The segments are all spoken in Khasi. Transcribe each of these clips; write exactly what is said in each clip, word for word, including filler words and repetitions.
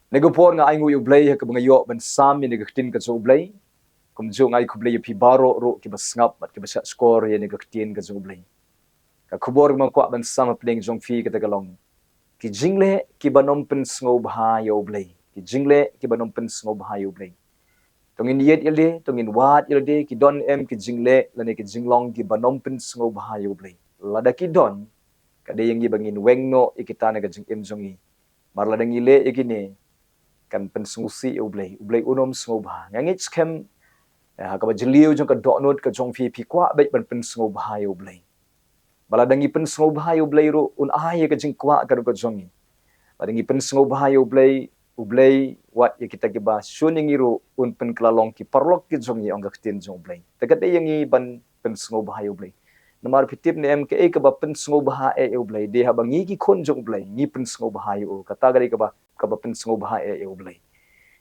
Kane ka por nga ai nguh ïa U Blei ha kaba nga ïoh ban sam ïa kane ka ktien ka jong U Blei. Kumjuh nga ai khublei ïa phi baroh ruh kiba sngap bad kiba shah shkor ïa kane ka ktien ka jong U Blei. Ka khubor ba nga kwah ban sam hapdeng jong phi kata ka long: Ki jingleh kiba nym pynsngewbha ïa U Blei. Ki jingleh kiba nym pynsngewbha ïa U Blei. To ngin ïeit ïa lade, to ngin wad ïa lade, ki don em ki jingleh lane ki jinglong kiba nym pynsngewbha ïa U Blei? Lada ki don, ka dei ïa ngi ba ngin weng noh ïa kita na ka jingim jong ngi. Namar lada ngi leh ïa kine, kan pynsngewsih ïa U Blei. U Blei un nym sngewbha. Nga ngeit skhem, eh, ha kaba jylliew jong ka dohnud ka jong phi, phi kwah beit ban pynsngewbha ïa U Blei. Ba lada ngi pynsngewbha ïa U Blei ruh, un ai ïa ka jingkwah ka ruh ka jong ngi. Lada ngi pynsngewbha ïa U Blei, U Blei wat ïa kita kiba shun ïa ngi ruh un pynkylla long ki paralok ki jong ngi, ong ka ktien jong U Blei. Te ka dei ïa ngi ban pynsngewbha ïa U Blei. Namar phi tip ne em, kaei kaba pynsngewbha eh ïa U Blei? Dei haba ngi ki khun jong U Blei ngi pynsngewbha ïa U. Kata ka dei kaba, kaba pynsngewbha eh ïa U Blei.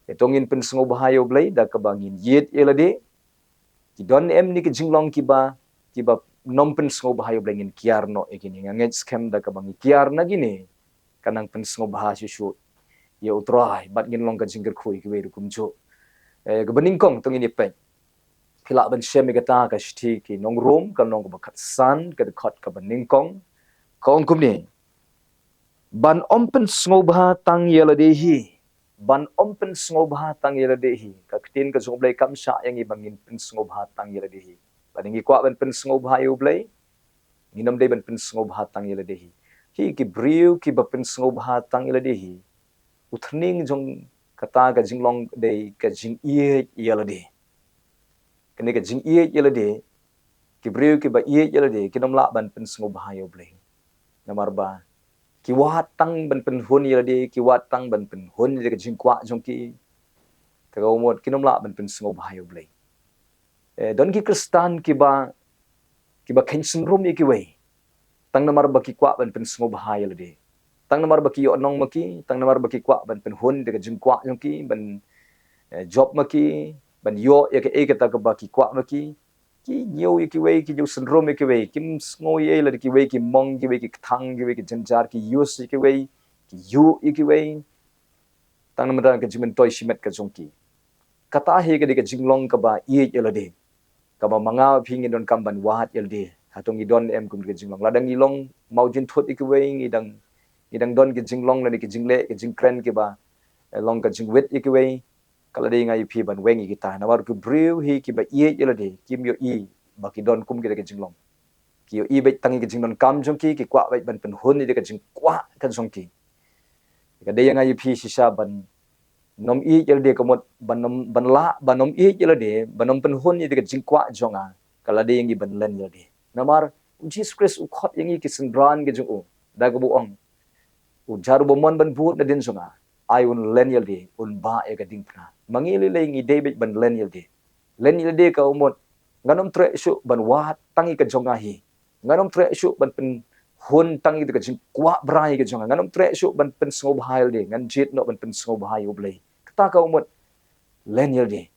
Ïa to ngin pynsngewbha ïa U Blei da kaba ngin ïeit ïa lade. Ki don em ne ki jinglong kiba, kiba nym pynsngewbha ïa U Blei? Ngin kiar noh ïa kine. Nga ngeit skhem da kaba ngi kiar na kine, kan nang pynsngewbha shuh shuh ïa U Trai bad ngin long ka jingkyrkhu ïa kiwei ruh kumjuh. Eh, kaba nyngkong to ngin ïa peit. Phi lah ban shem ïa kata ka shithi ki nong Rom, ka lynnong kaba khatsan, ka dkhot kaba nyngkong. Ka ong kumne: Ban ym pynsngewbha tang ïa lade hi. Ban ym pynsngewbha tang ïa lade hi. Ka ktien ka jong U Blei kam shah ïa ngi ba ngin pynsngewbha tang ïa lade hi. Lada ngi kwah ban pynsngewbha ïa U Blei, ngin nym dei ban pynsngewbha tang ïa lade hi. Hi ki briew kiba pynsngewbha tang ïa lade hi, u tyrning jong kata ka jinglong dei ka jingïeit ïa lade. Kane ka jingïeit ïa lade, ki briew kiba ïeit ïa lade, kim lah ban pynsngewbha ïa U Blei. Namar ba ki wad tang ban pynhun ïa lade, ki wad tang ban pynhun ïa ka jingkwah jong ki. Te ka mut kim lah ban pynsngewbha ïa U Blei. Eh, don ki Khristan kiba, kiba kheiñ syndrom ïa kiwei. Tang namar ba ki kwah ban pynsngewbha ïa lade. Tang namar ba ki ïoh nong ma ki, tang namar ba ki kwah ban pynhun ïa ka jingkwah jong ki, ban, eh, jop ma ki, ban ïoh ïa kaei kata kaba ki kwah ma ki. Ki ñiew ïa kiwei, ki ñiew syndrom ïa kiwei, kim sngew ei ei lada kiwei ki mong, kiwei ki kthang, kiwei ki jynjar, ki use ïa kiwei, ki ïuh ïa kiwei. Tang namar ka jingmyntoi shimet ka jong ki. Kata hi ka dei ka jinglong kaba ïeit ïa lade. Kaba ma nga phi ngi donkam ban wad ïa lade. Hato ngi don em kum ka jinglong? Lada ngi long mawjynthut ïa kiwei, ngi dang, ngi dang don ka jinglong lane ka jingleh, ka jingkren kiba, eh, long ka jingwit ïa kiwei, ka la dei ïa nga ïa phi ban weng ïa kita. Namar ki briew hi kiba ïeit ïa lade, kim ïohi ba ki don kum kita ka jinglong. Ki ïohi beit tang ïa ka jingdonkam jong ki, ki kwah beit ban pynhun ïa ka jingkwah ka jong ki. Ka dei ïa nga ïa phi shisha ban nym ïeit ïa lade, ka mut ban nym, ban lah ban nym ïeit ïa lade, ban nym pynhun ïa ka jingkwah jong nga, ka la dei ïa ngi ban len ïa lade. Namar U Jisu Khrist u khot ïa ngi ki synran ki jong u da kaba u ong: Uta uba mon ban bud nadien jong nga, ai un len ïa lade, un bah ïa ka diengphna. Ma ngi lei lei ngi dei beit ban len ïa lade. Len ïa lade ka mut, ngan ym treh shuh ban wad tang ïa ka jong nga hi. Ngan ym treh shuh ban pynhun tang ïa ka jingkwah brai ka jong nga. Ngan ym treh shuh ban pynsngewbha ïa lade. Ngan jied noh ban pynsngewbha ïa U Blei. Kata ka mut len ïa lade.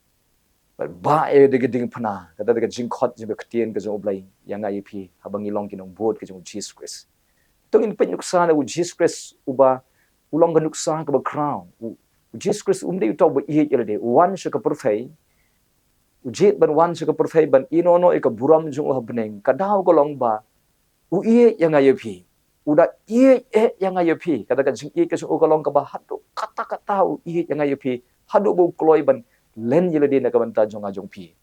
Bad bah ïa lade ka diengphna. Kata ka jingkhot jong ka ktien ka jong U Blei ïa nga ïa phi, haba ngi long ki nongbud ka jong U Jisu Khrist. To ngin peit nuksa na U Jisu Khrist uba u long ka nuksa kaba khraw. U, U Jisu Khrist um dei uta uba ïeit ïa lade. U wan sha ka pyrthei, u jied ban wan sha ka pyrthei ban ïehnoh noh ïa ka burom jong u ha bneng. Ka daw ka long ba u ïeit ïa nga ïa phi. U da ïeit eh ïa nga ïa phi. Kata ka jingïeit ka jong u ka long kaba haduh katta katta u ïeit ïa nga ïa phi. Haduh ba u kloi ban len ïa lade na ka bynta jong nga jong phi.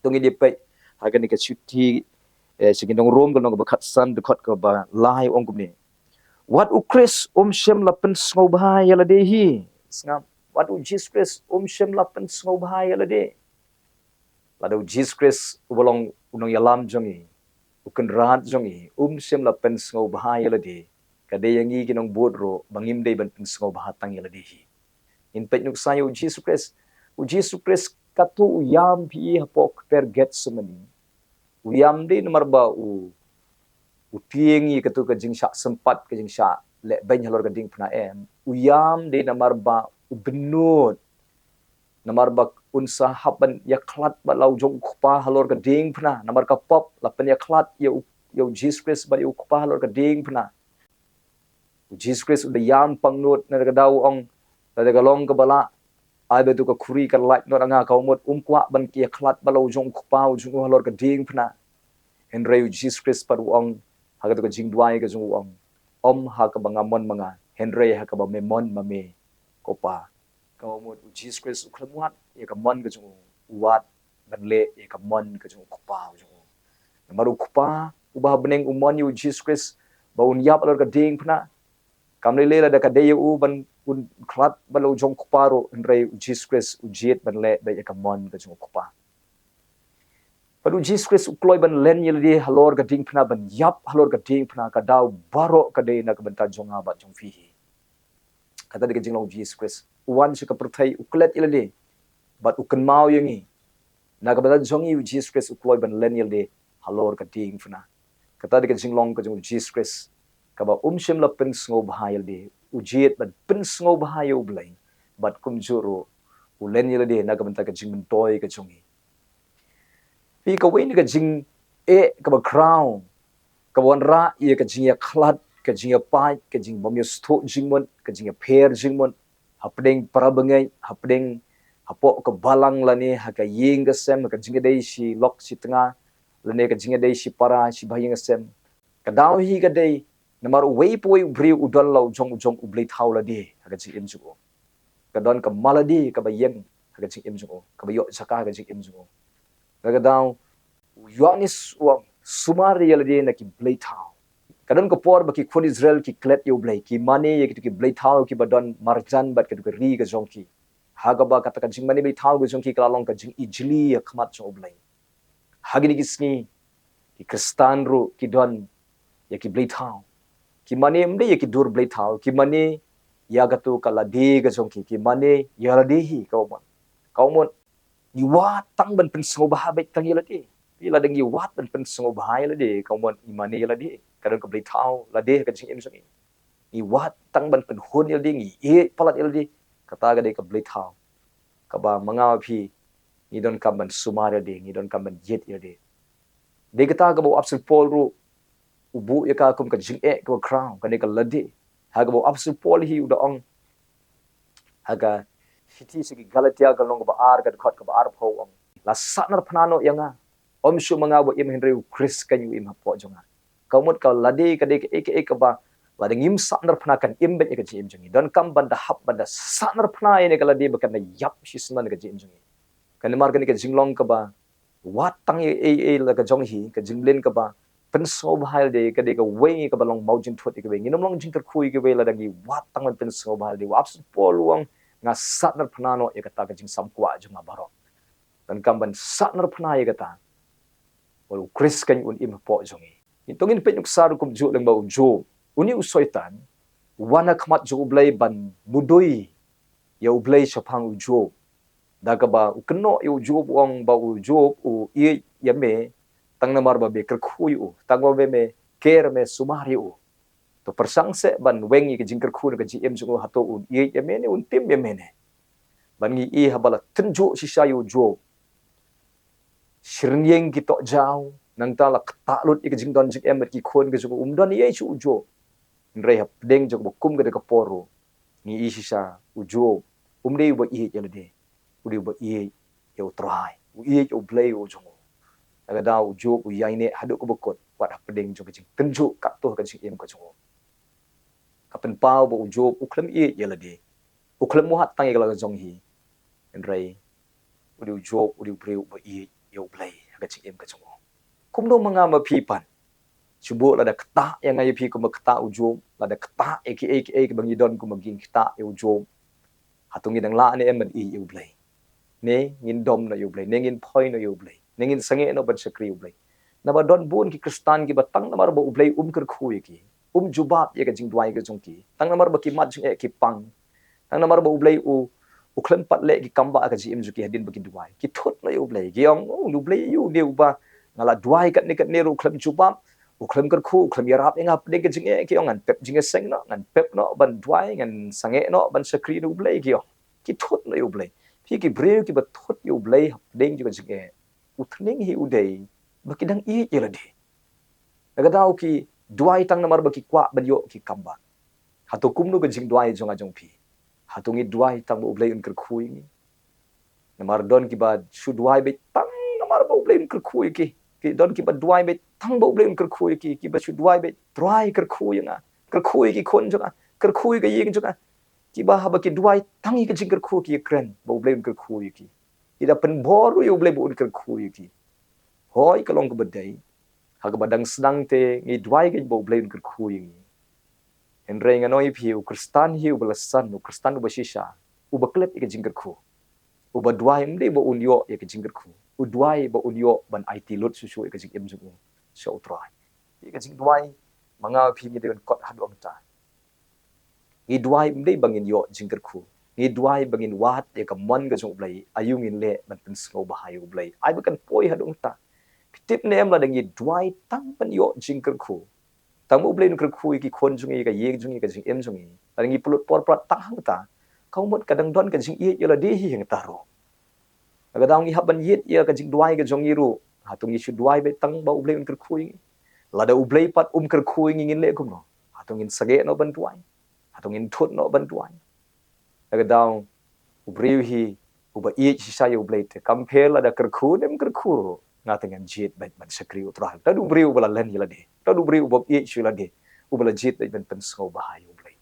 To ngin ïa peit ha kane ka shithi, eh, sha ki nong Rom, ka lynnong kaba khatsan, dkhot kaba lai, ong kumne: Wat U Khrist um shym la pynsngewbha ïa lade hi. Sngap, wat U Jisu Khrist um shym la pynsngewbha ïa lade. Lada U Jisu Khrist uba long u nongïalam jong ngi, u kynrad jong ngi, um shym la pynsngewbha ïa lade, ka dei ïa ngi ki nongbud ruh ba ngim dei ban pynsngewbha tang ïa lade hi. Ngin peit nuksa ïa U Jisu Khrist. U Jisu Khrist kato u ïam phi hapoh kper Gethsemane. U ïam dei namar ba u, u tieng ïa kato ka jingshah sympat, ka jingshah leh beiñ halor ka diengphna, em. U ïam dei namar ba u bynnud. Namar ba un sa hap ban ïakhlad bad la u jong u Kpa halor ka diengphna. Namar ka pop la pynïakhlad ïa u, ïa U Jisu Khrist bad ïa u Kpa halor ka diengphna. U Jisu Khrist u da ïam pangnud, na ka daw u ong, Lada ka long kaba lah, ai ba tu ka khuri ka lait noh na nga, ka mut um kwah ban ïa khlad bad la u jong u kpa u jong u halor ka diengphna. Hynrei u Jisu Khrist pat u ong ha katu ka jingduwai ka jong u, u ong, ym ha kaba nga mon ma nga, hynrei ha kaba me mon ma me, ko Pa. Ka mut u Jisu Khrist u khlem wad ïa ka mon ka jong u, u wad ban leh ïa ka mon ka jong u Kpa u jong u. Namar u Kpa uba ha bneng u mon ïa u Jisu Khrist ba un ïap halor ka diengphna. Kam lei lei lada ka dei ïa u ban un khlad bad la u jong u Kpa ruh, hynrei u Jisu Khrist u jied ban leh beit ïa ka mon ka jong u Kpa. Bad u Jisu Khrist u kloi ban len ïa lade halor ka diengphna, ban ïap halor ka diengphna, ka daw baroh ka dei na ka bynta jong nga bad jong phi hi. Kata dei ka jinglong u Jisu Khrist. U wan sha ka pyrthei, u klet ïa lade bad u kynmaw ïa ngi. Na ka bynta jong ngi u Jisu Khrist u kloi ban len ïa lade halor ka diengphna. Kata dei ka jinglong ka jong u Jisu Khrist, kaba um shym la pynsngewbha ïa lade, u jied ban pynsngewbha ïa U Blei. Bad kumjuh ruh u len ïa lade na ka bynta ka jingmyntoi ka jong ngi. Phi, kawei na ka jingeh kaba khraw kaba wanrah ïa ka jingïakhlad, ka jingïapait, ka jingbymïasngewthuh jingmut, ka jingïapher jingmut hapdeng para bangeit, hapdeng, hapoh ka balang lane ha ka ïing ka sem, ha ka jingïadei shi lok shi tnga, lane ka jingïadei shi para shi ba ïing ka sem. Ka daw hi ka dei namar uwei pa uwei u briew u don la u jong u jong u bleithaw lade ha ka jingim jong u. Ka don ka malade kaba ïeng ha ka jingim jong u, kaba ïoh jaka ha ka jingim jong u. Ka daw u Ïoannis u ong, sumar ïa lade na ki bleithaw. Ka don ka por ba ki khun Israel ki klet ïa U Blei, ki mane ïa kitu ki bleithaw kiba don marjan bad kitu ki ri ka jong ki. Ha kaba kata ka jingmane bleithaw ka jong ki ka la long ka jingijli ha khmat jong U Blei. Ha kine ki sngi ki Khristan ruh ki don ïa ki bleithaw. Ki mane ym dei ïa ki dur bleithaw, ki mane ïa katu ka lade ka jong ki, ki mane ïa lade hi, ka mut. Ka mut ngi wad tang ban pynsngewbha beit tang ïa lade. Phi, lada ngi wad ban pynsngewbha ïa lade, ka mut ngi mane ïa lade. Ka don ka bleithaw lade ha ka jingim jong ngi. Ngi wad tang ban pynhun ïa lade, ngi ïeit palat ïa lade. Kata ka dei ka bleithaw kaba ma nga ma phi ngi donkam ban sumar ïa lade, ngi donkam ban ïeit ïa lade. Dei kata kaba u Apostol Paul ruh u buh ïa ka kum ka jingeh kaba khraw, kane ka lade. Ha kaba u Apostol Paul hi u da ong ha ka shithi sha ki Galatia ka lynnong kaba ar, ka dkhot kaba arphew, u ong, la sahnarphna noh ïa nga, ym shuh ma nga ba im, hynrei U Khrist kein u im hapoh jong nga. Ka mut ka lade ka dei kaei kaei kaba lada ngim sahnarphna kan im beit ïa ka jingim jong ngi. Donkam ban da hap ban da sahnarphna ïa kane ka lade ba kan da ïap shisha na ka jingim jong ngi. Ka namar kane ka jinglong kaba wad tang ïa ei ei la ka jong hi, ka jinglong kaba pynsngewbha ïa lade ka dei kawei kaba long mawjingthut ïa kawei. Ngin ym long jingkyrkhu ïa kawei lada ngi wad tang ban pynsngewbha ïa lade. U Apostol Paul u ong, nga sahnarphna noh ïa kata ka jingsam kwah jong nga baroh. Donkam ban sahnarphna ïa kata. Ba U Khrist kein un im hapoh jong ngi. Ngi to ngin peit nuksa ruh kumjuh lyngba u Job. Une u Soitan u wan ha khmat jong U Blei ban mudui ïa U Blei shaphang u Job. Da kaba u kynnoh ïa u Job, u ong ba u Job u ïeit ïa me tang namar ba me kyrkhu ïa u, tang ba me, me ker, me sumar ïa u. To pyrshang seh ban weng ïa ka jingkyrkhu na ka jingim jong u, hato un ïeit ïa me ne un tim ïa me ne. Ban ngi i haba la tynjuh shisha ïa u Job, shi rynïeng ki tohjaw, nangta la ktah lut ïa ka jingdon jingem bad ki khun ka jong u, um don ei ei shuh u Job. Hynrei hapdeng jong kaba kum kata ka por ruh ngi i shisha u Job um dei uba ïeit ïa lade, u dei uba ïeit ïa U Trai, u ïeit ïa U Blei u jong u. Na ka daw u Job u ïaineh haduh kaba kut wat hapdeng jong ka jingtynjuh katto ka jingim ka jong u. Ka pynpaw ba u Job u khlem ïeit ïa lade, u khlem wad tang ïa ka la ka jong hi. Hynrei u dei u Job u dei u briew uba ïeit ïa U Blei ha ka jingim ka jong u. Kumno ma nga ma phi pat? Shu buh lada ktah ïa nga ïa phi kumba ktah u Job, lada ktah ïa kiei kiei kiba ngi don kumba ngi ktah ïa u Job, hato ngi dang lah ne em ban ïeit ïa U Blei? Ne ngin dom noh ïa U Blei, ne ngin phoi noh ïa U Blei, ne ngin sangeh noh ban shakri U Blei? Naba don bun ki Khristan kiba tang namar ba U Blei um kyrkhu ïa ki, um jubab ïa ka jingduwai ka jong ki, tang namar ba ki mat jingeh ki pang, tang namar ba U Blei u, u khlem pat leh ki kam ba ha ka jingim jong ki hadien ba ki duwai, ki thut noh ïa U Blei, ki ong, oh, U Blei ïa u ne uba nga la duwai katne katne ruh u khlem jubab, u khlem kyrkhu, u khlem ïarap ïa nga hapdeng ka jingeh, ki ong ngan pep jingïaseng noh, ngan pep noh ban duwai, ngan sangeh noh ban shakri na U Blei, ki ong. Ki thut noh ïa U Blei. Phi, ki briew kiba thut ïa U Blei hapdeng jong ka jingeh, u thneng hi u dei ba ki dang ïeit ïa lade. Na ka daw ki duwai tang namar ba ki kwah ban ïoh ki kam ba. Hato kumno ka jingduwai jong nga jong phi? Hato ngi duwai tang ba U Blei un kyrkhu ïa ngi? Namar don kiba shu duwai beit tang namar ba U Blei un kyrkhu ïa ki. Ki don kiba duwai beit tang ba U Blei un kyrkhu ïa ki. Kiba shu duwai beit, Trai kyrkhu ïa nga, kyrkhu ïa ki khun jong nga, kyrkhu ïa ka ïing jong nga. Kiba haba ki duwai tang ïa ka jingkyrkhu ki kren ba U Blei un kyrkhu ïa ki. Ki da pynbor ruh ïa U Blei ba un kyrkhu ïa ki. Hooid, ka long kaba dei. Ha kaba dang sdang te ngi duwai kein ba U Blei un kyrkhu ïa ngi. Hynrei ngan ong ïa phi, u Khristan hi uba la san, u Khristan uba shisha, uba klet ïa ka jingkyrkhu, uba duwai ym dei ba un ïoh ïa ka jingkyrkhu, u duwai ba un ïoh ban aiti lut shuh shuh ïa ka jingim jong u sha U Trai. Ïa ka jingduwai ma nga phi ngi dei ban kot haduh mynta. Ngi duwai ym dei ba ngin ïoh jingkyrkhu. Ngi duwai ba ngin wad ïa ka mon ka jong U Blei, aïu ngin leh ban pynsngewbha ïa U Blei. Ai ba kan poi haduh mynta. Phi tip ne em, lada ngi duwai tang ban ïoh jingkyrkhu, tang ba U Blei un kyrkhu ïa ki khun jong ngi, ïa ka ïing jong ngi, ïa ka jingim jong ngi, lada ngi pynlut por palat tang hangta, ka mut ka dang don ka jingïeit ïa lade hi hangta ruh. Lada ngi hap ban ïeit ïa ka jingduwai ka jong ngi ruh, hato ngi shu duwai beit tang ba U Blei un kyrkhu ïa ngi? Lada U Blei pat um kyrkhu ïa ngi, ngin leh kumno? Hato ngin sangeh noh ban duwai? Hato ngin thut noh ban duwai? Lada u briew hi uba ïeit shisha ïa U Blei te, kam pher lada kyrkhu ne ym kyrkhu ruh, nga te ngan jied beit ban shakri U Trai. Te u briew uba la len ïa lade, te u briew uba ïeit shisha ïa lade, uba la jied beit ban pynsngewbha ïa U Blei.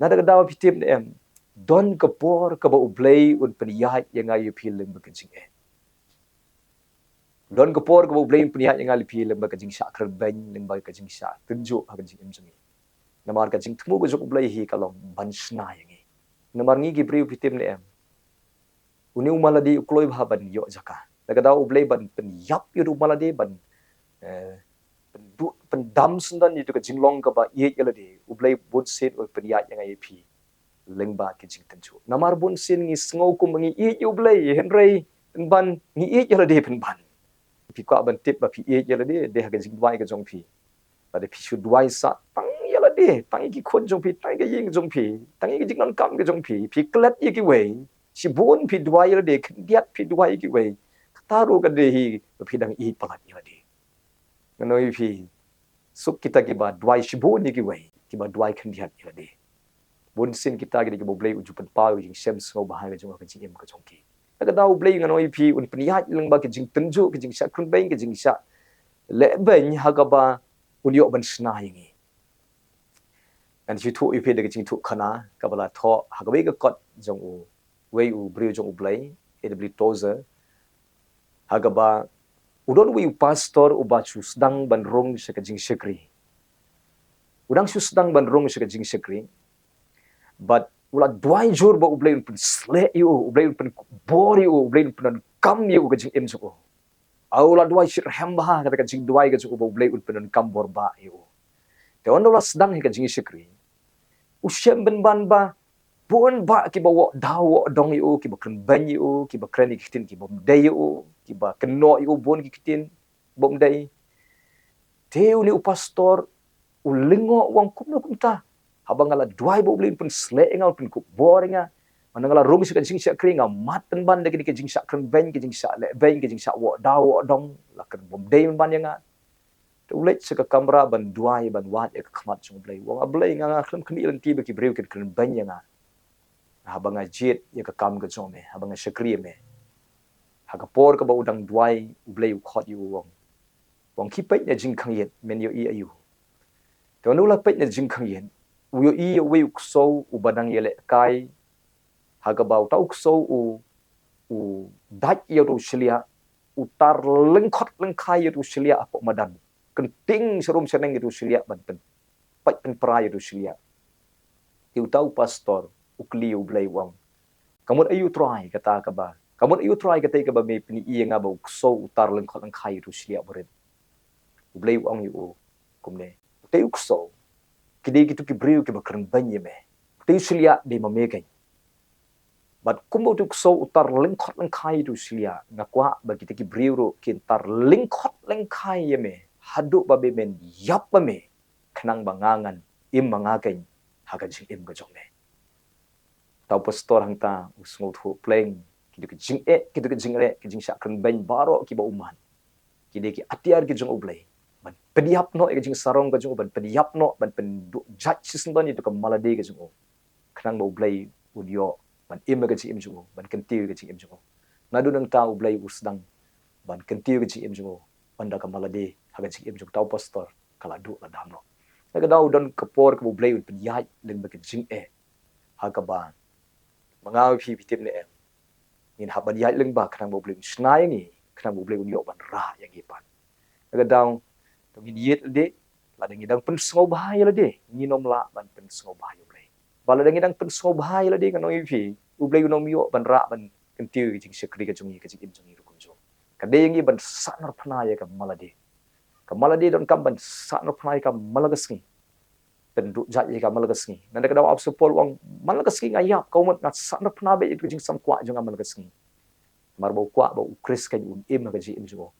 Na kata ka daw, phi tip ne em, don ka por kaba U Blei un pynïaid ïa nga ïa phi lyngba ka jingeh. Don ka por kaba U Blei un pynïaid ïa nga ïa phi lyngba ka jingshah kren beiñ, lyngba ka jingshah tynjuh ha ka jingim jong ngi. Namar ka jingthmu ka jong U Blei hi ka long ban shna ïa ngi. Namar ngi ki briew, phi tip ne em, une u malade u kloi bha ban ïoh jaka. Na kata ka daw U Blei ban pynïap ïa u malade, ban, eh, pynduh, pyndam syndon ïa ka jinglong kaba ïeit ïa lade, U Blei bun sien un pynïaid ïa nga ïa phi lyngba ki jingtynjuh. Namar bun sien ngi sngew kumba ngi ïeit ïa U Blei, hynrei pynban ngi ïeit ïa lade pynban. Phi kwah ban tip ba phi ïeit ïa lade? Dei ha ka jingduwai ka jong phi. Lada phi shu duwai sah tang ïa lade, tang ïa ki khun jong phi, tang ïa ka ïing jong phi, tang ïa ka jingdonkam ka jong phi, phi klet ïa kiwei, shibun phi duwai ïa lade, khyndiat phi duwai ïa kiwei, kata ruh ka dei hi ba phi dang ïeit palat ïa lade. Ngan ong ïa phi, suk kita kiba duwai shibun ïa kiwei, kiba duwai khyndiat ïa lade. Bun sien kita ki dei kiba U Blei u ju pynpaw ïa ka jingshem sngewbha ha ka jong, ha ka jingim ka jong ki. Na kata ka daw U Blei, ngan ong ïa phi, un pynïaid lyngba ka jingtynjuh, ka jingshah kren beiñ, ka jingshah leh beiñ, ha kaba un ïoh ban shna ïa ngi. Ngan shu thoh ïa phi da ka jingthoh khana kaba la thoh ha kawei ka kot jong u, uwei u briew jong U Blei, A W Tozer, ha kaba u don uwei u pastor uba shu sdang ban rung sha ka jingshakri. U dang shu sdang ban rung sha ka jingshakri, bad u la duwai jur ba U Blei un pynsleh ïa u, U Blei un pynbor ïa u, U Blei un pyndonkam ïa u ha ka jingim jong u. Aw, u la duwai shitrhem bha, kata ka jingduwai ka jong u ba U Blei un pyndonkam bor ba ïa u. Te ynda u la sdang ha ka jingshakri, u shem pynban ba bun bah kiba wad, wad dong ïa u, kiba kren beiñ ïa u, kiba kren ïa ki ktien kibym dei ïa u, kiba kynnoh ïa u bun ki ktien bym dei. Te une u pastor u lyngngoh, u ong, kumno kumta? Haba nga la duwai ba U Blei un pynsleh ïa nga, un pynkup bor ïa nga, ynda nga la rung sha ka jingshakri nga mad pynban da kine ki jingshah kren beiñ, ki jingshah leh beiñ, ki jingshah wad, wad dong, la kren bym dei pynban ïa nga. Te u leit sha ka kamra ban duwai, ban wad ïa ka khmat jong U Blei. U ong, A Blei, nga, nga khlem khmih lynti ba ki briew kin kren beiñ ïa nga haba nga jied ïa ka kam ka jong me, haba nga shakri ïa me. Ha ka por kaba u dang duwai, U Blei u khot ïa u, u ong, u ong, khie peit na jingkhang ïit, men ïohi aïu? Te ynda u la peit na jingkhang ïit, u ïohi ïa uwei u ksew uba dang ïalehkai, ha kaba uta u ksew u, u dait ïa uta u shliah, u tar lyngkhot lyngkhai ïa uta u shliah hapoh madan, kynting sharum shaneng ïa uta u shliah, ban pyn, pait pynpra ïa uta u shliah. Te uta u pastor u kylli U Blei, u ong, ka mut aïu Trai kata kaba, ka mut aïu Trai kata kaba me pyni ïa nga ba u ksew u tar lyngkhot lyngkhai ïa uta u shliah barit? U Blei u ong ïa u kumne, utei u ksew, ki dei kito ki briew kiba kren beiñ ïa me. Utei u shliah dei ma me keiñ. Bad kumba utei u ksew u tar lyngkhot lyngkhai ïa uta u shliah, nga kwah ba kita ki briew ruh kin tar lyngkhot lyngkhai ïa me haduh ba me men ïap ma me, khnang ba nga ngan im ma nga keiñ ha ka jingim ka jong me. Uta u pastor hangta u sngewthuh pleng kito ki jingeh, kito ki jingeh, ki jingshah kren beiñ baroh kiba u mad, ki dei ki atiar ki jong U Blei ban pynïap noh ïa ka jingsarong ka jong u, ban pynïap noh, ban pynduh jait shisyndon ïa uta ka malade ka jong u, khnang ba U Blei un ïoh ban im ha ka jingim jong u, ban kyntiew ïa ka jingim jong u. Naduh nangta U Blei u sdang ban kyntiew ïa ka jingim jong u, ynda ka malade ha ka jingim jong uta u pastor ka la duh la dam noh. Na ka daw don ka por kaba U Blei un pynïaid lyngba ka jingeh, ha kaba ma nga bad phi, phi tip ne em, ngin hap ban ïaid lyngba khnang ba U Blei un shna ïa ngi, khnang ba U Blei un ïoh ban rah ïa ngi pat. Na ka daw, to ngin ïeit lade, lada ngi dang pynsngewbha ïa lade, ngin ym lah ban pynsngewbha ïa U Blei. Bad lada ngi dang pynsngewbha ïa lade, ngan ong ïa phi, U Blei un ym ïoh ban rah ban kyntiew ïa ka jingshakri ka jong ngi, ka jingim jong ngi ruh kumjuh. Ka dei ïa ngi ban sahnarphna ïa ka malade. Ka malade donkam ban sahnarphna ïa ka man la ka sngi. Pynduh jait ïa ka man la ka sngi. Nangta ka daw u apostol Paul u ong, man la ka sngi nga ïap, ka mut nga sahnarphna beit ïa ka jingsam kwah jong nga man la ka sngi. Namar ba u kwah ba U Khrist kan un im ha ka jingim jong u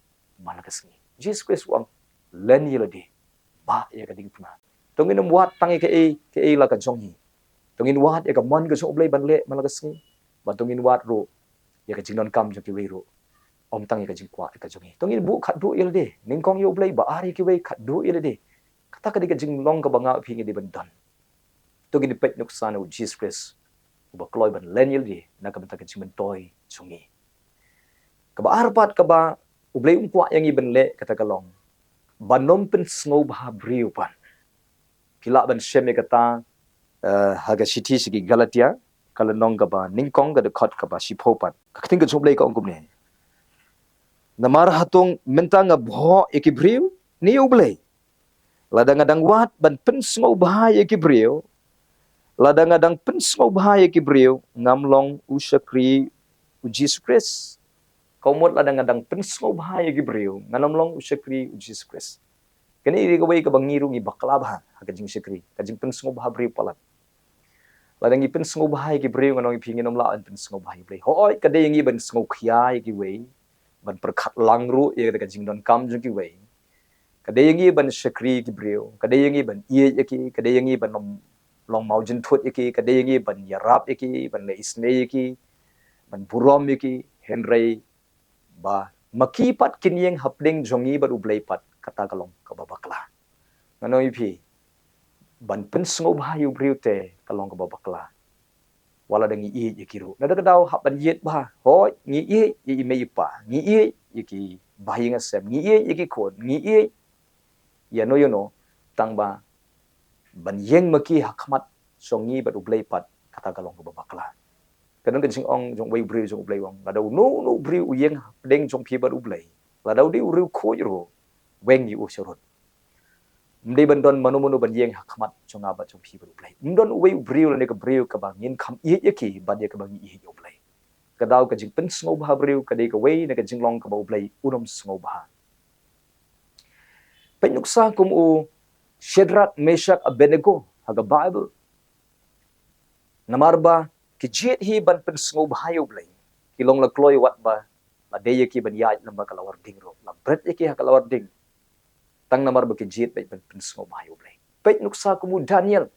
man la ka sngi. Jisu Khrist u ong, len ïa lade, bah ïa ka diengphna. To ngin ym wad tang ïa kaei kaei la ka jong ngi. To ngin wad ïa ka mon ka jong U Blei ban leh man la ka sngi. Bad to ngin wad ruh ïa ka jingdonkam jong kiwei ruh, ym tang ïa ka jingkwah ïa ka jong ngi. To ngin buh khatduh ïa lade, nyngkong ïa U Blei, ba ar ïa kiwei, khatduh ïa lade. Kata ka dei ka jinglong kaba nga bad phi ngi dei ban don. To ngin peit nuksa na U Jisu Khrist uba kloi ban len ïa lade na ka bynta ka jingmyntoi jong ngi. Kaba ar pat kaba U Blei um kwah ïa ngi ban leh, kata ka long ban ym pynsngewbha briew pat. Phi lah ban shem ïa kata, eh, ha ka shithi sha ki Galatia, ka lynnong kaba nyngkong, ka dkhot kaba shiphew pat. Ka ktien ka jong U Blei ka ong kumne: Namar hato mynta nga bhoh ïa ki briew ne ïa U Blei? Lada nga dang wad ban pynsngewbha ïa ki briew, lada nga dang pynsngewbha ïa ki briew, ngam long u shakri U Jisu Khrist. Ka mut lada nga dang pynsngewbha ïa ki briew, ngan ym long u shakri U Jisu Khrist. Kane ka dei kawei kaba ngi ruh ngi bakla bha ha ka jingshakri, ka jingpynsngewbha briew palat. Lada ngi pynsngewbha ïa ki briew, ngan ong ïa phi, ngin ym lah ban pynsngewbha ïa U Blei. Hooid, ka dei ïa ngi ban sngewkhia ïa kiwei, ban pyrkhat lang ruh ïa ka jingdonkam jong kiwei. Ka dei ïa ngi ban shakri ïa ki briew, ka dei ïa ngi ban ïeit ïa ki, ka dei ïa ngi ban long, long mawjynthut ïa ki, ka dei ïa ngi ban ïarap ïa ki, ban leh isynei ïa ki, ban burom ïa ki, hynrei ba ma ki pat kin ïeng hapdeng jong ngi bad U Blei pat, kata ka long kaba bakla. Ngan ong ïa phi, ban pynsngewbha ïa u briew te ka long kaba bakla, wat lada ngi ïeit ïa ki ruh. Nada ka daw hap ban ïeit bha. Hooid, ngi ïeit ïa i mei i pa, ngi ïeit ïa ki bahaïing hasem, ngi ïeit ïa ki khun, ngi ïeit ïano ïano, tang ba ban ïeng ma ki ha khmat jong ngi bad U Blei pat, kata ka long kaba bakla. Ka don ka jingong jong uwei u briew jong U Blei, u ong, lada uno uno u briew u ïeng hapdeng jong phi bad U Blei, lada u dei u riewkhuid ruh, weng ïa u sharud. Ym dei ban don mano mano ban ïeng ha khmat jong nga bad jong phi bad U Blei. Ym don uwei u briew lane ka briew kaba ngin kham ïeit ïa ki ban ïa kaba ngi ïeit ïa U Blei. Ka daw ka jingpynsngewbha briew ka dei kawei na ka jinglong kaba U Blei un ym sngewbha. Peit nuksa kum u Shadrach, Meshach, Abednego ha ka Baibl. Namar ba ki jied hi ban pynsngewbha ïa U Blei, ki long la kloi wat ba la dei ïa ki ban ïaid lyngba ka lawar ding ruh, la bret ïa ki ha ka lawar ding, tang namar ba ki jied beit ban pynsngewbha ïa U Blei. Peit nuksa kum u Daniel.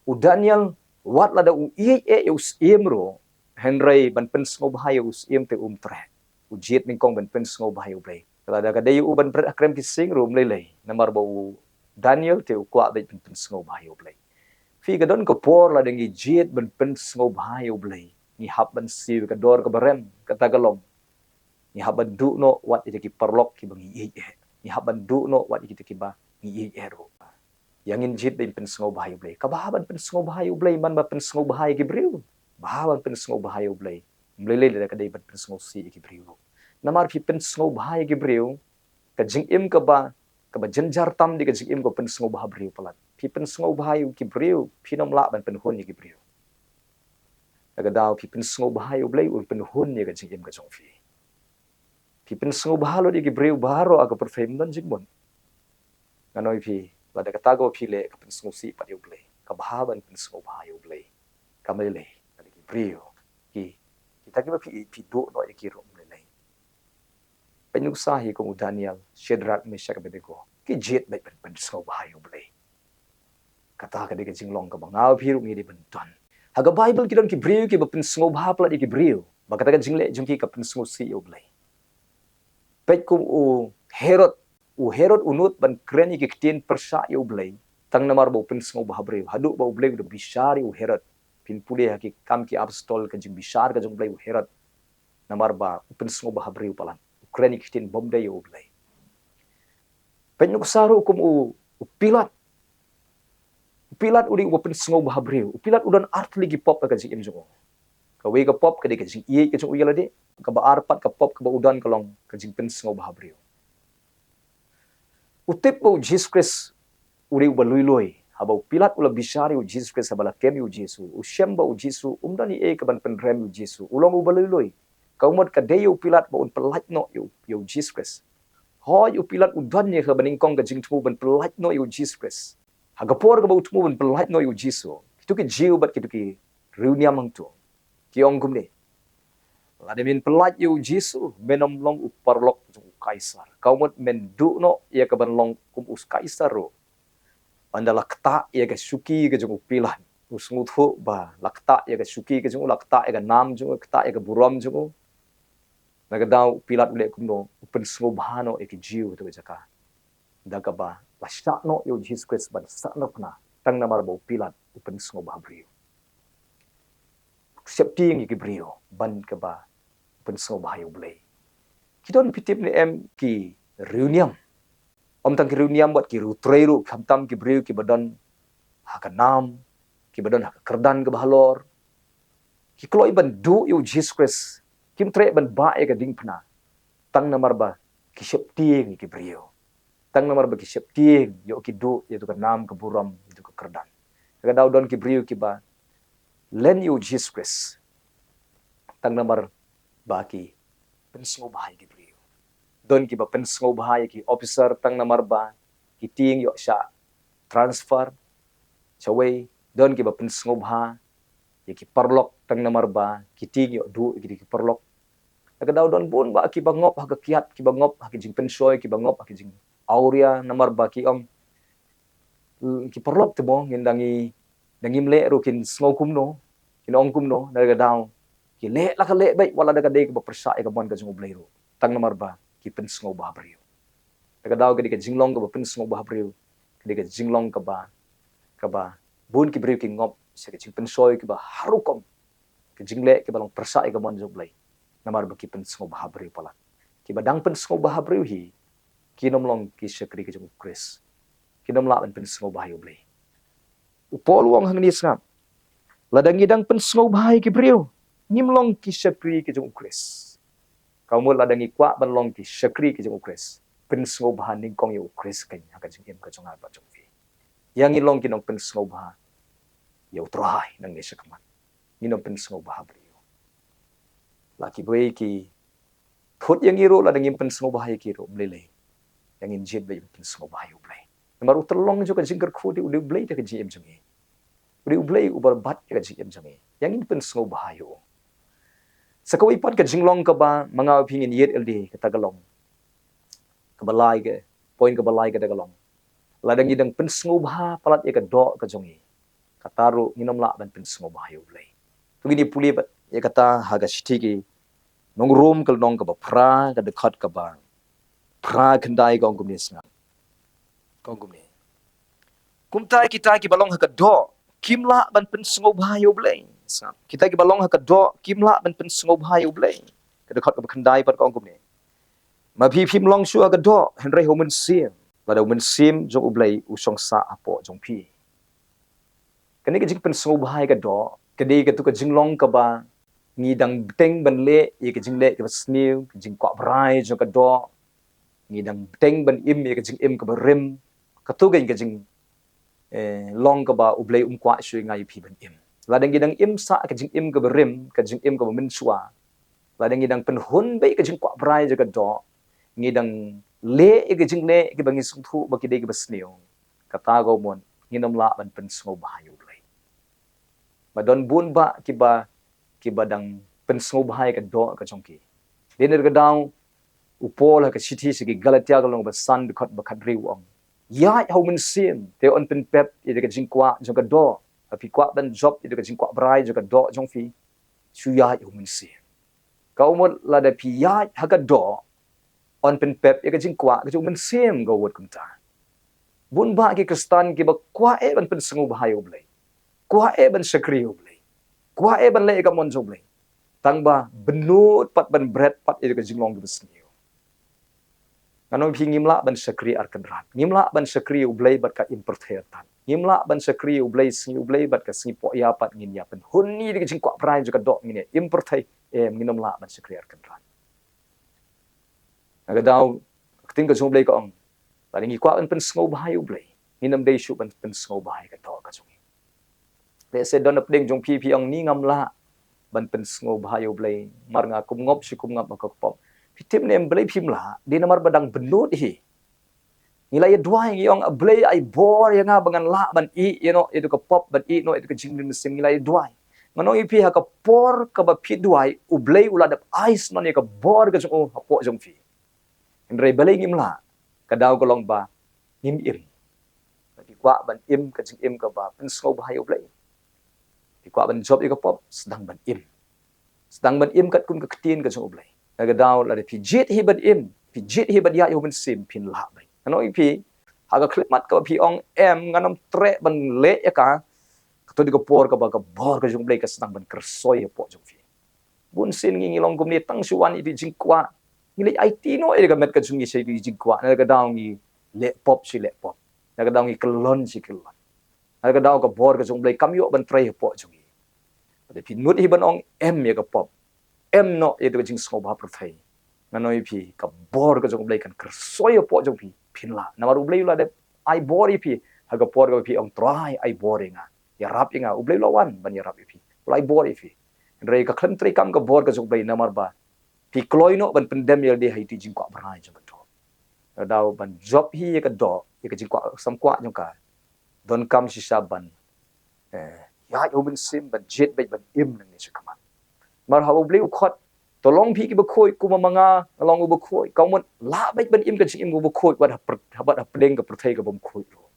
U Daniel, wat lada u ïeit eh ïa u syiem ruh, hynrei ban pynsngewbha ïa u syiem te um treh. U jied nyngkong ban pynsngewbha ïa U Blei. Lada ka dei ïa u ban bret ha krem ki sing ruh ym lei lei, namar ba u Daniel te u kwah beit ban pynsngewbha ïa U Blei. Phi, ka don ka por lada ngi jied ban pynsngewbha ïa U Blei, ngi hap ban siew ïa ka dor kaba rem, kata ka long, ngi hap ban duh noh wat ïa kita ki paralok kiba ngi ïeit eh. Ngi hap ban duh noh wat ïa kita kiba ngi ïeit eh ruh. Ïa ngin jied ban pynsngewbha ïa U Blei. Kaba bha ban pynsngewbha ïa U Blei man ba pynsngewbha ïa ki briew. Bha ban pynsngewbha ïa U Blei. Ym lei lei lada ka dei ban pynsngewsih ïa ki briew ruh. Namar phi pynsngewbha ïa ki briew, ka jingim kaba, kaba jynjar tam dei ka jingim kaba pynsngewbha briew palat. Phi pynsngewbha ïa ki briew, phin ym lah ban pynhun ïa ki briew. Na ka daw phi pynsngewbha ïa U Blei, un pynhun ïa ka jingim ka jong phi. Phi pynsngewbha lut ïa ki briew baroh ha ka pyrthei, ym don jingmut. Ngan ong ïa phi, lada kata kaba phi leh ka pynsngewsih pat ïa U Blei, kaba bha ban pynsngewbha ïa U Blei. Kam lei lei lada ki briew, ki, kita kiba phi, phi duh noh ïa ki ruh, ym lei lei. Peit nuksa hi kum u Daniel, Shadrach, Meshach, Abednego, ki jied beit ban pynsngewbha ïa U Blei. Kata ka dei ka jinglong kaba nga bad phi ruh ngi dei ban don. Ha ka Baibl ki don ki briew kiba pynsngewbha palat ïa ki briew, ba kata ka jingleh jong ki ka pynsngewsih ïa U Blei. Peit kum u Herod. U Herod u nud ban kren ïa ki ktien pyrshah ïa U Blei, tang namar ba u pynsngewbha briew, haduh ba U Blei u da bishar ïa u Herod. Phin pule ha ki Kam ki Apostol ka jingbishar ka jong u Blei u Herod. Namar ba u pynsngewbha briew palat. U kren ïa ki ktien bymdei ïa u Blei. Peit nuksa ruh kum u, u Pilat. U Pilat u dei uba pynsngewbha briew. U Pilat u don artylli ki pop ha ka jingim jong u. Kawei ka pop ka dei ka jingïeit ka jong u ïa lade. Kaba ar pat ka pop kaba u don ka long ka jingpynsngewbha briew. U tip ba u Jisu Khrist u dei uba lui lui. Haba u Pilat u la bishar ïa u Jisu Khrist, haba la kem ïa u Jisu, u shem ba u Jisu um don ei ei ka ban pynrem ïa u Jisu. U long uba lui lui. Ka mut ka dei ïa u Pilat ba un pyllait noh ïa u, ïa u Jisu Khrist. Hooid, u Pilat u don ïa kaba nyngkong ka jingthmu ban pyllait noh ïa u Jisu Khrist. Ha ka por kaba u thmu ban pyllait noh ïa u Jisu, kito ki Jiw bad kito ki riewniam hangto ki ong kumne: Lada men pyllait ïa u Jisu, men ym long u paralok jong u Kaisar. Ka mut men duh noh ïa ka ban long kum u Kaisar ruh. Ynda la ktah ïa ka shuki ka jong u Pilat, u sngewthuh ba la ktah ïa ka shuki ka jong u, la ktah ïa ka nam jong u, ktah ïa ka burom jong u. Na ka daw u Pilat u leh kumno? U pynsngewbha noh ïa ki Jiw ha kato ka jaka. Da kaba la shah noh ïa u Jisu Khrist ban sahnarphna tang namar ba u Pilat u pynsngewbha briew. U sheptieng ïa ki briew ban kaba u pynsngewbha ïa u Blei. Ki don, phi tip ne em, ki riewniam. Ym tang ki riewniam bad ki riewtrei ruh, khamtam ki briew kiba don ha ka nam, kiba don ha ka kyrdan kaba halor, ki kloi ban duh ïa u Jisu Khrist, kim treh ban bah ïa ka diengphna tang namar ba ki sheptieng ïa ki briew. Tang namar ba ki sheptieng, ïoh ki duh ïa kato ka nam ka burom, ïa kato ka kyrdan. Ka daw don ki briew kiba len ïa u Jisu Khrist tang namar ba ki pynsngewbha ïa ki briew. Don kiba pynsngewbha ïa ki officer tang namar ba ki tieng ïoh shah transfer shawei. Don kiba pynsngewbha ïa ki paralok tang namar ba ki tieng ïoh duh ïa ki, ki paralok. Na ka daw don bun bah kiba ngop ha ka kiad, kiba ngop ha ki jingpynshoi, kiba ngop ha ki jingawria namar ba ki ong, ki paralok te mo, ngin da ngi, da ngim leh ruh kin sngew kumno, kin ong kumno. Na ka daw ki leh la ka leh beit, wat la da ka dei kaba pyrshah ïa ka mon ka jong u Blei ruh tang namar ba ki pynsngewbha briew. Na ka daw ka dei ka jinglong kaba pynsngewbha briew, ka dei ka jinglong kaba, kaba bun ki briew ki ngop sha ka jingpynshoi kiba har rukom, ka jingleh kiba long pyrshah ïa ka mon jong u Blei namar ba ki pynsngewbha briew palat. Kiba dang pynsngewbha briew hi kin ym long ki shakri ka jong u Khrist. Kin ym lah ban pynsngewbha ïa u Blei. U Paul u ong hangne, sngap: Lada ngi dang pynsngewbha ïa ki briew, ngim long ki shakri ka jong u Khrist. Ka mut lada ngi kwah ban long ki shakri ka jong u Khrist, pynsngewbha nyngkong ïa u Khrist keiñ ha ka jingim ka jong nga bad jong phi. Ïa ngi long ki nongpynsngewbha ïa u Trai nangne shakhmat. Ngi nongpynsngewbha briew. La kiwei ki thut ïa ngi ruh, lada ngim pynsngewbha ïa ki ruh, ym lei lei. Ïa ngin jied beit ban pynsngewbha ïa u Blei. Namar u tyllong jong ka jingkyrkhu u dei u Blei da ka jingim jong ngi. U dei u Blei uba bat ïa ka jingim jong ngi. Ïa ngin pynsngewbha ïa u. Sa kawei pat ka jinglong kaba ma nga bad phi ngin ïeit lade, kata ka long, kaba lai ka, point kaba lai kata ka long: Lada ngi dang pynsngewbha palat ïa ka doh ka jong ngi, kata ruh ngin ym lah ban pynsngewbha ïa u Blei. To ngin ïa pule pat ïa kata ha ka shithi ki nong Rom ka lynnong kaba phra, ka dkhot kaba phra khyndai, ka ong kumne, sngap. Ka ong kumne: Kumta kita kiba long ha ka doh kim lah ban pynsngewbha ïa u Blei. Sngap. Kita kiba long ha ka doh kim lah ban pynsngewbha ïa u Blei. Ka dkhot kaba khyndai pat ka ong kumne: Ma phi phim long shuh ha ka doh, hynrei ha u Mynsiem, lada u Mynsiem jong u Blei u shong sah hapoh jong phi. Kane ka jingpynsngewbha ïa ka doh ka dei kato ka jinglong kaba ngi dang bteng ban leh ïa ka jingleh kaba sniew, ka jingkwah brai jong ka doh. Ngi dang bteng ban im ïa ka jingim kaba rim. Kato keiñ ka jing, eh, long kaba u Blei um kwah shuh ïa nga ïa phi ban im. Lada ngi dang im sah ka jingim kaba rim, ka jingim kaba mynshuwa, lada ngi dang pynhun beit ka jingkwah brai jong ka doh, ngi dang leh ïa ka jingleh kiba ngi sngewthuh ba ki dei kiba sniew, kata ka mut ngin ym lah ban pynsngewbha ïa u Blei. Ba don bun bah kiba, kiba dang pynsngewbha ïa ka doh ka jong ki. Dei na ka daw u Paul ha ka shithi sha ki Galatia ka lynnong ba san, dkhot ba khathynriew u ong: Ïaid ha u Mynsiem, te un pynpep ïa ka jingkwah jong ka doh. Ba phi kwah ban jop ïa ka jingkwah brai jong ka doh jong phi, shu ïaid ha u Mynsiem. Ka mut lada phi ïaid ha ka doh, un pynpep ïa ka jingkwah ka jong u Mynsiem, ka mut kumta. Bun bah ki Khristan kiba kwah eh ban pynsngewbha ïa u Blei, kwah eh ban shakri ïa u Blei, kwah eh ban leh ïa ka mon jong U Blei. Tang ba bynnud pat ban bret pat ïa ka jinglong kaba sniew. Ngan ong ïa phi, ngim lah ban shakri ar kynrad. Ngim lah ban shakri U Blei bad ka im pyrthei artat. Ngim lah ban shakri U Blei sngi U Blei bad ka sngi poh ïa pat ngin ïa pynhun ïa ka jingkwah brai jong ka doh ngin ïa im pyrthei. Em, ngin ym lah ban shakri ar kynrad. Na ka daw, ka ktien ka jong U Blei ka ong, lada ngi kwah ban pynsngewbha ïa U Blei, ngin ym dei shuh ban pynsngewbha ïa ka doh ka jong ngi. Lehse don na pdeng jong phi, phi ong ni ngam lah ban pynsngewbha ïa U Blei, mar nga kum ngop shi kum ngop ha ka pop. Phi tip ne em balei phim lah? Dei namar ba dang bynnud hi. Ngi la ïa duwai, ngi ong, A Blei, ai bor ïa nga ba ngan lah ban ïeh ïa noh ïa ka pop, ban ïeh noh ïa ka jingdon mynsiem. Ngi la ïa duwai. Ngan ong ïa phi, ha ka por kaba phi duwai, U Blei u la dep ai shen ïa ka bor ka jong u hapoh jong phi. Hynrei balei ngim lah? Ka daw ka long ba ngim im. Phi kwah ban im ka jingim kaba pynsngewbha ïa U Blei. Phi kwah ban jop ïa ka pop, sdang ban im. Sdang ban im katkum ka ktien ka jong U Blei. Na ka daw lada phi jied hi ban im, phi jied hi ban ïaid ïa U Mynsiem, phin lah beit. Ngan ong ïa phi, ha ka khyllipmat kaba phi ong em, ngan ym treh ban leh ïa ka, kato dei ka por kaba ka bor ka jong U Blei ka sdang ban kyrsoi hapoh jong phi. Bun sien ngi, ngi long kumne, tang shu wan ïa ka jingkwah. Ngi leit aiti noh ïa ka met ka jong ngi sha ïa ka jingkwah. Na ka daw ngi leh pop shi leh pop. Na ka daw ngi kyllon shi kyllon. Na ka daw ka bor ka jong U Blei kam ïoh ban trei hapoh jong ngi. Lada phi nud hi ban ong em ïa ka pop, em noh ïa ka jingsngewbha pyrthei, ngan ong ïa phi, ka bor ka jong U Blei kan kyrsoi hapoh jong phi, phin lah. Namar U Blei u la dep ai bor ïa phi, ha ka por kaba phi ong, Trai, ai bor ïa nga. Ïarap ïa nga. U Blei u la wan ban ïarap ïa phi. U la ai bor ïa phi. Hynrei ka khlem treikam ka bor ka jong U Blei namar ba phi kloi noh ban pyndem ïalade ha ïa ka jingkwah brai jong ka doh. Ka daw ban jop hi ïa ka doh, ïa ka jingkwah samkwah jong ka, donkam shisha ban, eh, ïaid ïa U Mynsiem, ban jied beit ban im nangne shakhmat. Namar haba U Blei u khot, to long phi kiba khuid, kum ma nga nga long uba khuid. Ka mut lah beit ban im ka jingim uba khuid, wat ha pyr-, wat hapdeng ka pyrthei kabym khuid ruh.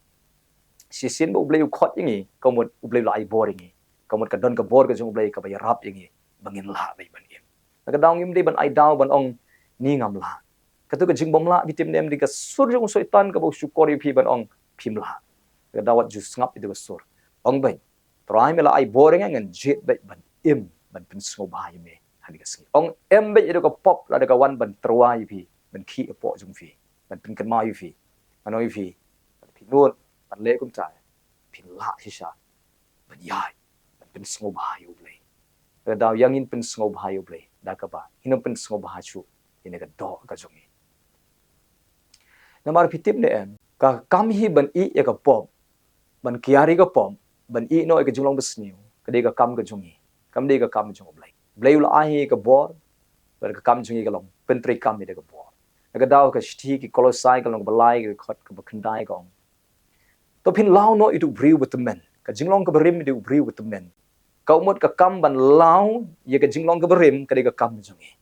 Shisien ba U Blei u khot ïa ngi, ka mut U Blei u la ai bor ïa ngi. Ka mut ka don ka bor ka jong U Blei kaba ïarap ïa ngi ba ngin lah beit ban im. Na ka daw ngim dei ban ai daw ban ong ni ngam lah. Kato ka jingbymlah, phi tip ne em, dei ka sur jong u Soitan kaba u shukor ïa phi ban ong phim lah. Na ka daw wat ju sngap ïa ka sur. Ong beit, Trai, me la ai bor ïa nga, ngan jied beit ban im, ban pynsngewbha ïa me ha kane ka sngi. Ong em beit ïa ka pop lada ka wan ban tyrwa ïa phi, ban khih hapoh jong phi, ban pynkynmaw ïa phi. Ngan ong ïa phi, lada phi nud ban leh kumta, phin lah shisha ban ïaid, ban pynsngewbha ïa U Blei. Ka daw ïa ngin pynsngewbha ïa U Blei da kaba ngin ym pynsngewbha shuh ïa kane ka doh ka jong ngi. Namar phi tip ne em, ka kam hi ban ïeh ïa ka pop, ban kiar ïa ka pop, ban ïeh noh ïa ka jinglong basniew, ka dei ka kam ka jong ngi. Kam dei ka kam jong U Blei. U Blei u la ai hi ka bor, bad ka kam jong ngi ka long pyntreikam ïa ka bor. Na ka daw ka shithi ki Kolosai ka lynnong kaba lai, ka dkhot kaba khyndai ka ong, to phin law noh ïa uto u briew bathymmai. Ka jinglong kaba rim ïa uto u briew bathymmai. Ka mut ka kam ban law ïa ka jinglong kaba rim ka dei ka kam jong ngi.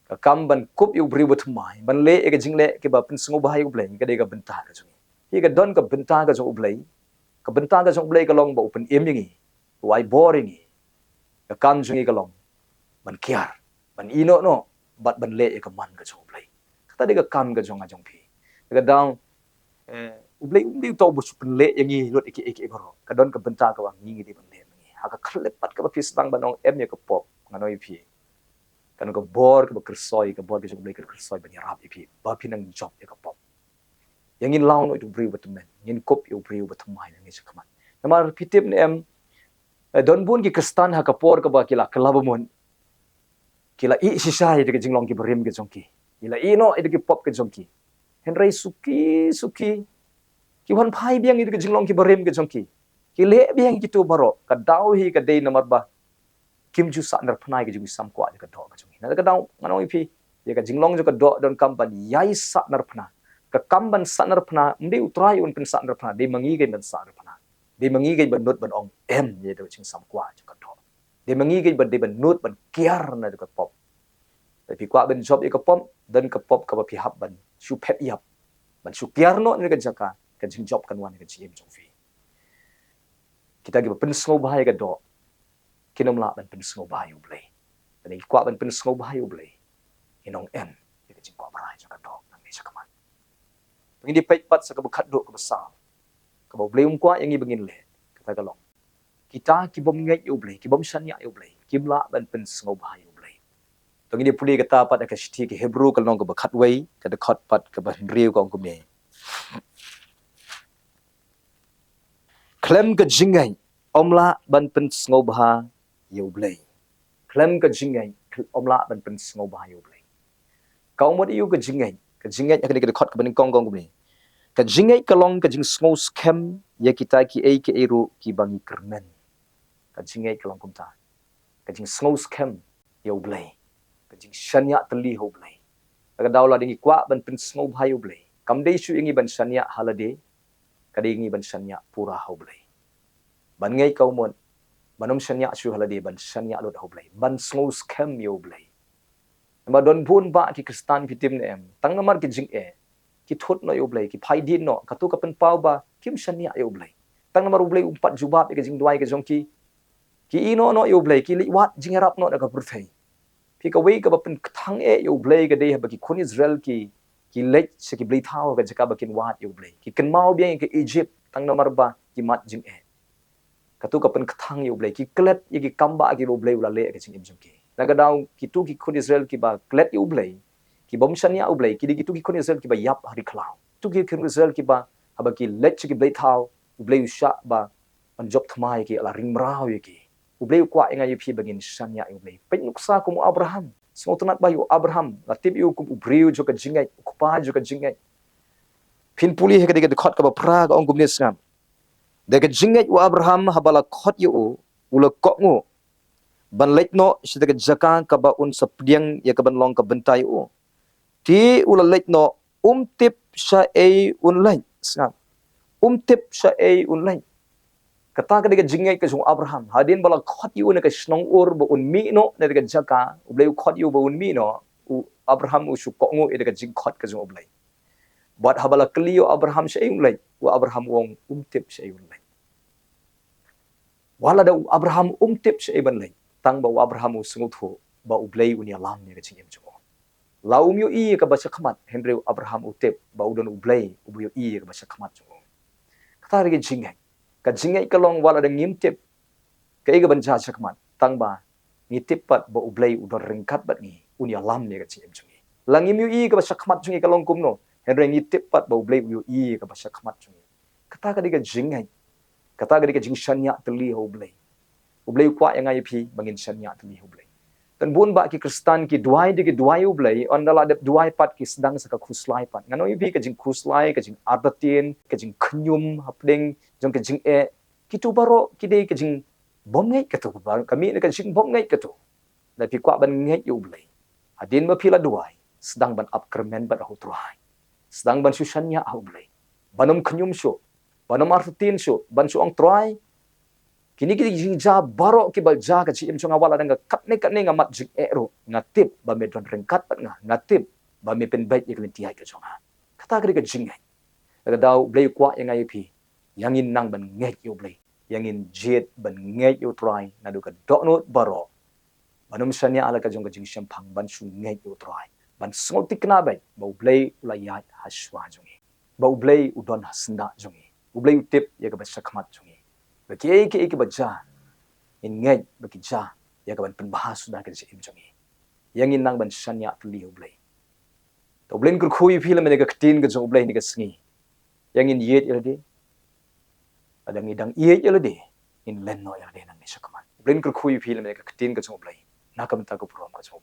Ka kam ban kup ïa u briew bathymmai, ban leh ïa ka jingleh kaba pynsngewbha ïa U Blei, ka dei ka bynta ka jong ngi. Hi ka don ka bynta ka jong U Blei. Ka bynta ka jong U Blei ka long ba u pynim ïa ngi, u ai bor ïa ngi. Ka kam jong ngi ka long ban kiar, ban ïeh noh noh, bad ban leh ïa ka mon ka jong U Blei. Kata dei ka kam ka jong nga jong phi. Ka daw, eh, U Blei um dei uta uba shu pynleh ïa ngi lut ïa kiei kiei baroh. Ka don ka bynta kaba ngi ngi dei ban leh ma ngi. Ha ka khyllipmat kaba phi sdang ban ong em ïa ka pop, ngan ong ïa phi, ka don ka bor kaba kyrsoi, ka bor ka jong U Blei ka kyrsoi ban ïarap ïa phi ba phin nang jop ïa ka pop. Ïa ngin law noh ïa u briew bathymmai, ngin kup ïa u briew bathymmai nangne shakhmat. Namar phi tip ne em, eh, don bun ki Khristan ha ka por kaba ki la kylla bamut, ki la ïeh shisha ïa ka jinglong kiba rim ka jong ki. Ki la ïeh noh ïa ki pop ka jong ki. Hynrei suki suki ki wan phai biang ïa ka jinglong kiba rim ka jong ki. Ki leh biang kito baroh. Ka daw hi ka dei namar ba kim ju sahnarphna ïa ka jingsamkwah jong ka doh ka jong ngi. Na ka daw ngan ong ïa phi, ïa ka jinglong jong ka doh donkam ban ïai sahnarphna. Ka kam ban sahnarphna, ym dei U Trai un pynsahnarphna, dei ma ngi kein ban sahnarphna. Dei ma ngi kein ban nud ban ong em ïa ka jingsamkwah jong ka doh. Dei ma ngi kein ban, dei ban nud ban kiar na ka pop. Lada phi kwah ban jop ïa ka pop, don ka pop kaba phi hap ban shu phep ïap, ban shu kiar noh na ka jaka, ka jingjop kan wan ha ka jingim jong phi. Kita kiba pynsngewbha ïa ka doh kin ym lah ban pynsngewbha ïa U Blei. Lada ngi kwah ban pynsngewbha ïa U Blei, ngin ong em ïa ka jingkwah brai jong ka doh nangne shakhmat. Ngin ïa peit pat sha kaba khatduh kaba saw, kaba U Blei um kwah ïa ngi ba ngin leh. Kata ka long, kita ki bym ngeit ïa U Blei, ki bym shaniah ïa U Blei, kim lah ban pynsngewbha ïa U Blei. To ngin ïa pule kata pat ha ka shithi ki Hebru ka lynnong kaba khatwei, ka dkhot pat kaba hynriew, ka ong kumne: Khlem ka jingngeit ym lah ban pynsngewbha ïa U Blei. Khlem ka jingngeit ym lah ban pynsngewbha ïa U Blei. Ka ong mut ïa ka jingngeit, ka jingngeit ha kane ka dkhot kaba nyngkong ka ong kumne: Ka jingngeit ka long ka jingsngew skhem ïa kita kiei kiei ruh kiba ngi kyrmen. Ka jingngeit ka long kumta, ka jingsngew skhem ïa U Blei, ka jingshaniah tylli ha U Blei. Lada ka daw lada ngi kwah ban pynsngewbha ïa U Blei, kam dei shuh ïa ngi ban shaniah ha lade, ka dei ïa ngi ban shaniah pura ha U Blei. Ban ngeit ka ong mut, ban ym shaniah shuh ha lade, ban shaniah lut ha U Blei, ban sngew skhem ïa U Blei. Namar don bun bah ki Khristan, phi tip ne em, tang namar ki jingeh, ki thut noh ïa U Blei, ki phai dien noh, kato ka pynpaw ba kim shaniah ïa U Blei. Tang namar U Blei um pat jubab ïa ka jingduwai ka jong ki, ki ïehnoh noh ïa U Blei, ki leit wad jingïarap noh na ka pyrthei. Phi, kawei kaba pynkthang eh ïa U Blei ka dei haba ki khun Israel ki, ki leit sha ki blei thaw ha ka jaka ba kin wad ïa U Blei. Ki kynmaw biang ïa ka Egypt, tang namar ba ki mad jingeh. Kato ka pynkthang ïa U Blei, ki klet ïa ki kam ba ki ba U Blei u la leh ha ka jingim jong ki. Lada ka daw kito ki khun Israel kiba klet ïa U Blei, ki bym shaniah U Blei, ki dei kito ki khun Israel kiba ïap ha ri khlaw. Kito ki khun Israel kiba haba ki leit sha ki blei thaw, U Blei u shah ban jop thma ïa ki, la ring mraw ïa ki. U Blei u kwah ïa nga ïa phi ba ngin shaniah ïa U Blei. Peit nuksa kum u Abraham. Sngewtynnad ba ïa u Abraham, la tip ïa u kum u briew jong ka jingngeit, u kpa jong ka jingngeit. Phin pule ha kane ka dkhot kaba phra, ka ong kumne, sngap: Da ka jingngeit u Abraham, haba la khot ïa u, u la kohnguh ban leit noh sha ka jaka kaba un sa pdiang ïa ka ban long ka bynta ïa u. Te u la leit noh, um tip shaei un leit. Sngap: Um tip shaei un leit. Kata ka dei ka jingngeit ka jong u Abraham. Hadien ba la khot ïa u na ka shnong Ur ba un mih noh na ka jaka, U Blei u khot ïa u ba un mih noh, u Abraham u shu kohnguh ïa ka jingkhot ka jong U Blei. Bad haba la kylli ïa u Abraham shaei un leit, u Abraham u ong um tip shaei un leit. Wat la da u Abraham um tip shaei ban leit, tang ba u Abraham u sngewthuh ba U Blei un ïalam ïa ka jingim jong u. La um ïohi ïa kaba shakhmat, hynrei u Abraham u tip ba u don U Blei uba ïohi ïa kaba shakhmat jong u. Kata ka dei ka jingngeit. Ka jingngeit ka long wat la da ngim tip kaei kaban jia shakhmat, tang ba ngi tip pat ba U Blei u don ryngkat bad ngi, un ïalam ïa ka jingim jong ngi. La ngim ïohi ïa kaba shakhmat jong ngi ka long kumno, hynrei ngi tip pat ba U Blei u ïohi ïa kaba shakhmat jong ngi. Kata ka dei ka jingngeit. Kata ka dei ka jingshaniah tylli ha U Blei. U Blei u kwah ïa nga ïa phi ba ngin shaniah tylli ha U Blei. Don bun bah ki Khristan ki duwai, da ki duwai ïa U Blei, ynda la dep duwai pat ki sdang sa ka khuslai pat. Ngan ong ïa phi, ka jingkhuslai, ka jingartatien, ka jingkhñium hapdeng jong ka jingeh, kito baroh ki dei ka jingbymngeit kato, ka mih na ka jingbymngeit kato. Lada phi kwah ban ngeit ïa U Blei, hadien ba phi la duwai, sdang ban ap kyrmen bad ha U Trai. Sdang ban shu shaniah ha U Blei. Ban ym khñium shuh, ban ym artatien shuh, ban shu ong, Trai, kine ki jingjia baroh kiba jia ha ka jingim jong nga, wat la dang katne katne nga mad jingeh ruh, nga tip ba me don ryngkat bad nga, nga tip ba me pynbeit ïa ka lynti ïaid ka jong nga. Kata ka dei ka jingngeit. Lada ka daw U Blei u kwah ïa nga ïa phi, ïa ngin nang ban ngeit ïa U Blei. Ïa ngin jied ban ngeit ïa U Trai naduh ka dohnud baroh. Ban ym shaniah ha la ka jong ka jingshemphang, ban shu ngeit ïa U Trai. Ban sngewthikna beit ba U Blei u la ïaid ha shuwa jong ngi, ba U Blei u don ha syndah jong ngi. U Blei u tip ïa kaba shakhmat jong ngi. Ba kiei kiei kiba jia, ngin ngeit ba ki jia ïa kaban pynbha suda ka jingim jong ngi. Ïa ngin nang ban shaniah tylli ha U Blei. To U Blei un kyrkhu ïa phi lem bad ka ktien ka jong U Blei ha kane ka sngi. Ïa ngin ïeit ïa lade. Lada ngi dang ïeit ïa lade, ngin len noh ïa lade nangne shakhmat. U Blei un kyrkhu ïa phi lem bad ka ktien ka jong U Blei na ka bynta ka burom ka jong U Blei.